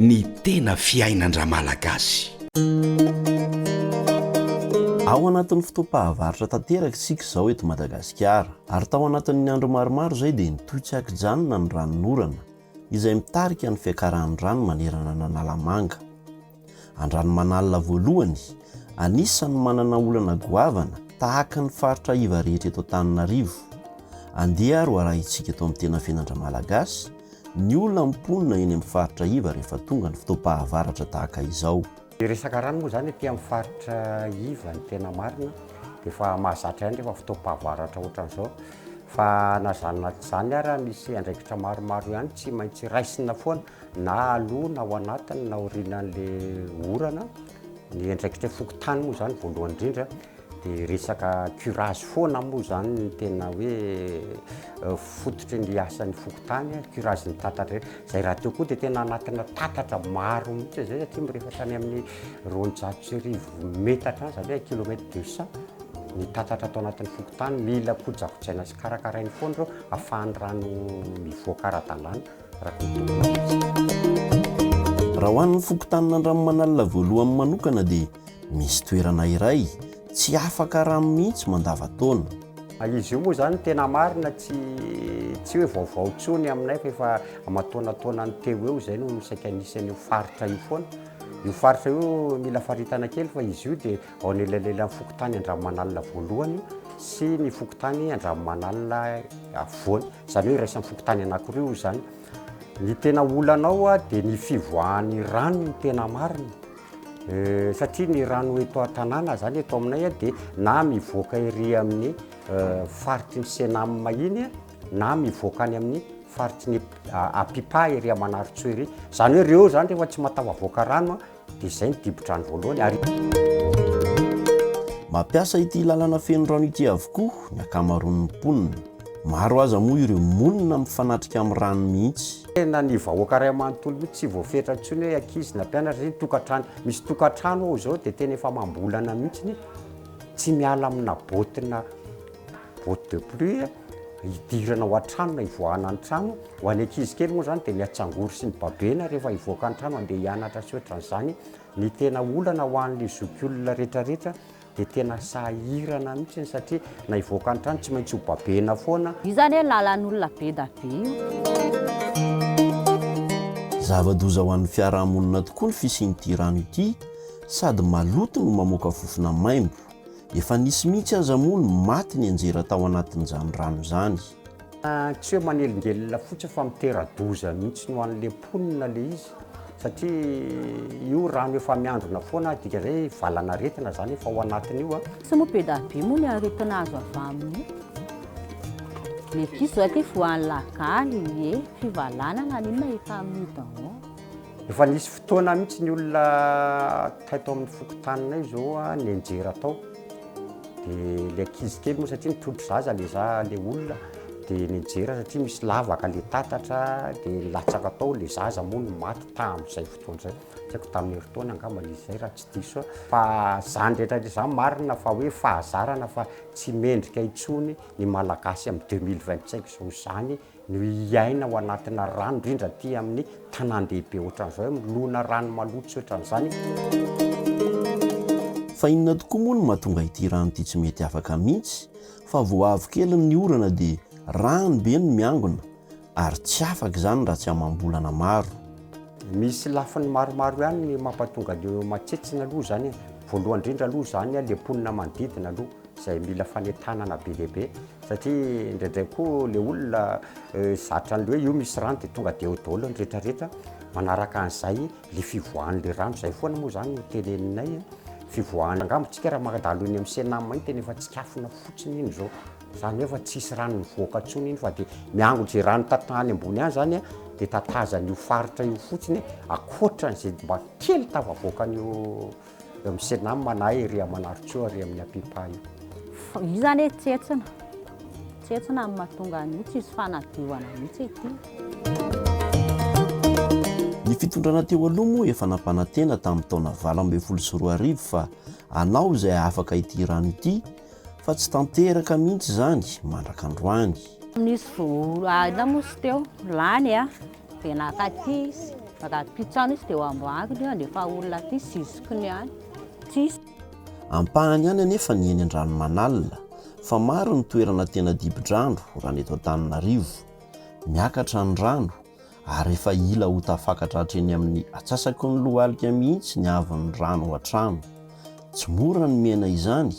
ny tena fiainan-dRamalagasy. Ao anatin'ny fotoam-pahavaratra tanteraka isika izao eto Madagasikara, ary tao anatin'ny andro maromaro izay dia nitohy tsy an-kijanona ny ranonorana, izay mitarika ny fiakaran'ny rano manerana an'Analamanga. Andranomanalina voalohany, anisan'ny manana olana goavana tahaka ny faritra iva rehetra eto Antananarivo. Andeha ary ho arahintsika eto amin'ny tena fiainan-dRamalagasy ny olan'ny mponina eny amin'ny faritra iva rehefa tonga ny fotoam-pahavaratra tahaka izao. Ny resaka rano moa izany aty amin'ny faritra iva ny tena marina dia efa mahazatra ihany rehefa fotoam-pahavaratra ohatran'izao fa na izany na tsy izany ara misy andraikitra maromaro ihany tsy maintsy raisina foana na aloha na ao anatiny na aorianan'le orana. Ny andraikitra fokontany moa izany voalohany indrindra dia resaka curage foana moa izany ny tena hoe fototry ny asan'ny fokontany, curage ny tatatra ireny. Izay rahateo koa dia tena anatina tatatra maro mihitsy izay satria mirefatra any amin'ny 1200 metatra any, izany hoe un kilomètre deux cent ny tatatra ato anatin'ny fokontany. Mila kojakojaina sy karakaraina foana ireo ahafahan'ny rano mivoaka ara-dalàna. Raha ho an'ny fokontanin'Andranomanalina voalohany manokana dia misy toerana iray tsy afaka rano mihitsy mandavantaona. Izy io moa izany tena marina tsy tsy hoe vaovao intsony aminay fa efa aman-taonataonany teo eo izay no saika nisy an'io faritra io foana. Io faritra io mila faritana kely fa izy io dia ao anelanelan'ny fokontany Andranomanalina voalohany sy ny fokontany Andranomanalina afovoany. Izany hoe iraisan'ny fokontany anankiroa io izany. Ny tena olana ao dia ny fivoahan'ny rano no tena marina. Satria ny rano eto an-tanàna izany eto aminay dia na mivoaka ery amin'ny faritry ny Cenam iny na mivoaka any amin'ny faritry ny Apipa ery Manarintsoa ery. Izany hoe ireo izany rehefa tsy mahatafavoaka rano Dia izay ny dibo-drano voalohany ary. Mampiasa ity lalana feno rano ity avokoa ny ankamaroan'ny mponina. Maro aza moa ireo monina mifanatrika amin'ny rano mihitsy. Tena ny vahoaka iray manontolo mihitsy tsy voafetra intsony hoe ankizy na mpianatra satria tokantrano, misy tokantrano ao izao dia tena efa amam-bolana mihitsy tsy miala amina botte-na botte de pluie hidirana ao an-trano na hivoahana ny trano. Ho an'ny ankizy kely moa izany dia ny atsangory sy ny babena rehefa hivoaka ny trano handeha hianatra sy ohatran'izany. Ny tena olana ho an'ilay zokiolona rehetrarehetra dia tena sahirana mihitsy satria na hivoaka ny trano tsy maintsy ho babena foana. Io zany hoe lalan'olona be da be io. Zava-doza ho an'ny fiarahamonina tokoa ny fisian'ity rano ity, sady maloto no mamoaka fofona maimbo. Efa nisy mihitsy aza moa ny maty nianjera tao anatin'izany rano izany. Tsy hoe manelingelina fotsiny fa mitera-doza mihitsy ho an'ilay mponina ilay izy satria io rano efa miandrona foana dikan'izay valan'aretina izany efa ao anatin'io. Tsy moa be da be moa ny aretina azo avy amin'io. Ny ankizy izao aty voan'ny lagaly, ie, fivalanana n'inona efa amin'io daholo. Efa nisy fotoana mihitsy ny olona teto amin'ny fokontaninay izao nianjera tao. Dia ilay ankizy kely moa satria nitrotro zaza ilay za ilay olona dia nianjera satria misy lavaka ilay tatatra dia nilatsaka tao ilay zaza moa no maty tamin'izay fotoana izay. Tsy haiko tamin'ny herintaona angamba izy izay raha tsy diso aho. Fa izany rehetra rehetra izany marina fa hoe fahazarana fa tsy mendrika intsony ny Malagasy amin'ny 2025 izao izany no hiaina ao anatina rano, indrindra aty amin'ny tanàn-dehibe ohatran'izao, hoe milona rano maloto sy ohatran'izany. Fa inona tokoa moa no mahatonga ity rano ity tsy mety afaka mihitsy fa vao avy kely ny orana dia rano be no miangona ary tsy afaka izany raha tsy amam-bolana maro. Misy lafiny maromaro ihany ny mampatonga an'io matsetsina aloha izany e. Voalohany indrindra aloha izany ilay mponina manodidina aloha. izay mila fanentanana be dia be satria indraindray koa le olona zatra an'le hoe io misy rano dia tonga dia eo daholo ny rehetrarehetra, manaraka an'izay le fivoahan'le rano, izay foana moa zany no teneninay, fivoahan'ny, angamba tsika raha mandalo eny amin'ny Cenam iny tena efa tsikafona fotsiny iny zao, zany hoe efa tsisy rano mivoaka intsony iny fa dia miangona izay rano tantany ambony any zany dia tatazan'io faritra io fotsiny ankoatran'izay mba kely tafavoakan'io Eo amin'ny Cenam na ery Manarintsoa ary amin'ny Apipa io. Io zany hoe tsetsina. Tsetsina no mahatonga an'io, tsisy fanadiovana mihitsy ety. Ny fitondrana teo aloha moa efa nampanantena tamin'ny taona 2018 fa hanao izay hahafaka ity rano ity fa tsy tanteraka mihitsy izany mandrak'androany. Nisy voa, inona moa izy teo, lany a, dia naka aty izy. Raha mpitsano izy dia ho amboariny eo, nefa olona aty zizikiny ihany. Tsisy. Ampahany ihany anefa ny eny Andranomanalina, fa maro ny toerana tena dibo-drano raha ny eto Antananarivo. Miakatra ny rano ary efa hila ho tafakatra hatreny amin'ny atsasaky ny lohalika mihitsy ny haavon'ny rano ao an-trano. Tsy mora ny miaina izany.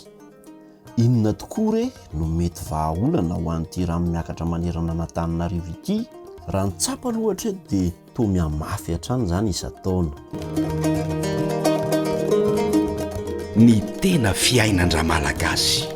Inona tokoa re no mety vahaolana ho an'ity rano miakatra manerana an'Antananarivo ity? Raha ny tsapa aloha hatreto dia toa mihamafy hatrany izany isan-taona. Ny tena fiainan-dRamalagasy.